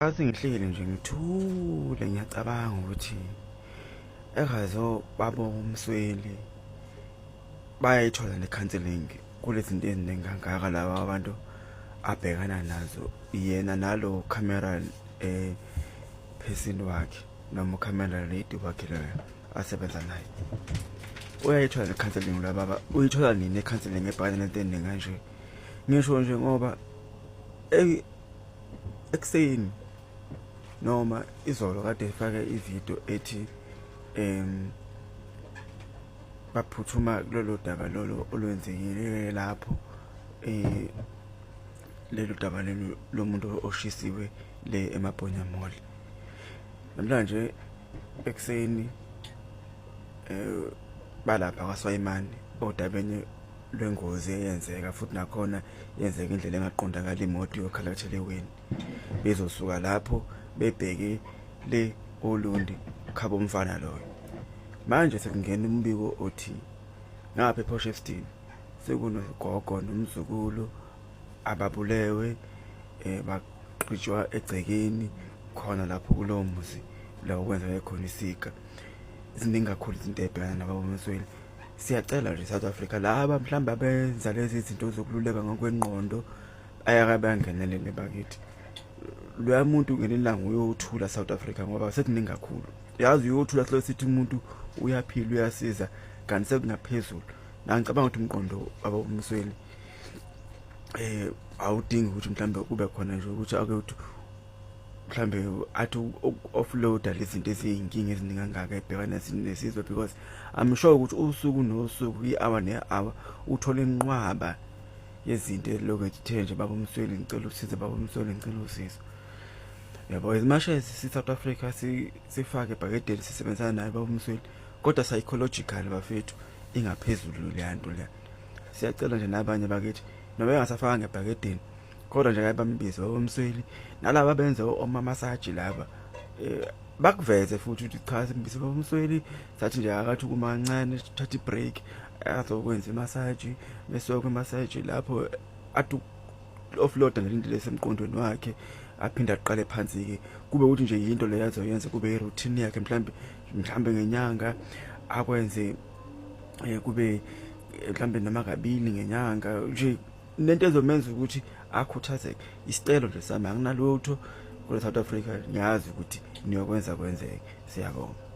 Ngathi ngihleli nje ngithule ngiyacabanga ukuthi ekazo babo uMsweli bayayithola ne-counseling kulezi zinto eziningi kangaka laba abantu abhekana nazo yena nalo camera person wakhe noma camera lady wakhe loyo asebenza naye. Uyayithola ne-counseling la baba, uyithola nini i-counseling ebhekana nento eningi kanje? Ngisho nje ngoba ekuseni noma izolo kade efake ividiyo ethi baphuthuma kulolo daba lolo olwenzekile lapho lelo daba lelo lomuntu oshisiwe le eMaponya Mall. Namhlanje ekuseni balapha kwaSwayimane odabeni lwengozi eyenzeka futhi nakhona yenzeka indlela engaqondakali, imoto iyokhalakathela eweni. Bezosuka lapho bebheke le oLundi khabo umfana loyo. Manje sekungena umbiko othi ngapha ePortshepstone sekunogogo nomzukulu ababulewe bagqitshwa egcekeni khona lapho kulowo muzi la okwenzeke khona isiga. Ziningi kakhulu izinto ey'bhekana nababa uMsweli. Siyacela nje South Africa, laba mhlawumbe abenza lezi zinto zokululeka ngokwengqondo ayake bangenelele bakithi. Loya muntu ngelinye ilanga uyothula South Africa ngoba sekuningi kakhulu. Yazi uyothula silo sithi umuntu uyaphila uyasiza kanti sekungaphezulu. Na ngicabanga ukuthi umqondo baba uMsweli awudingi ukuthi mhlambe kube khona nje ukuthi ake uthi mhlambe athi uku-offloada lezi zinto eziyinkinga eziningi kangaka ebhekana nesizwe, because I'm sure ukuthi usuku nosuku, i-hour ne-hour, uthola inqwaba yezinto elokhu ethe nje, "Baba uMsweli, ngicela usizo. Baba uMsweli, ngicela usizo." Yabo, as much as si-South Africa sifake ebhakedeni sisebenzisana naye baba uMsweli, kodwa psychological bafethu ingaphezulu leya nto leya. Siyacela nje nabanye bakithi noma bengasafaka ngebhakedeni, kodwa nje ake bambize baba uMsweli, nalaba benze oma-massage laba bakuveze futhi ukuthi cha, simbize baba uMsweli, sathi nje akathi kuma kancane, thatha i-break azokwenza i-massage, bese kwe-massage lapho athi offload nje into lesemqondweni wakhe, aphinde aqale phansi-ke, kube ukuthi nje yinto leyo azoyenza kube i-routine yakhe, mhlambe ngenyanga akwenze kube mhlambe noma kabili ngenyanga nje, nento ezomenza ukuthi akhuthazeke. Isicelo nje sami, anginalutho kule South Africa, ngiyazi ukuthi niyokwenza kwenzeke. Siyabonga.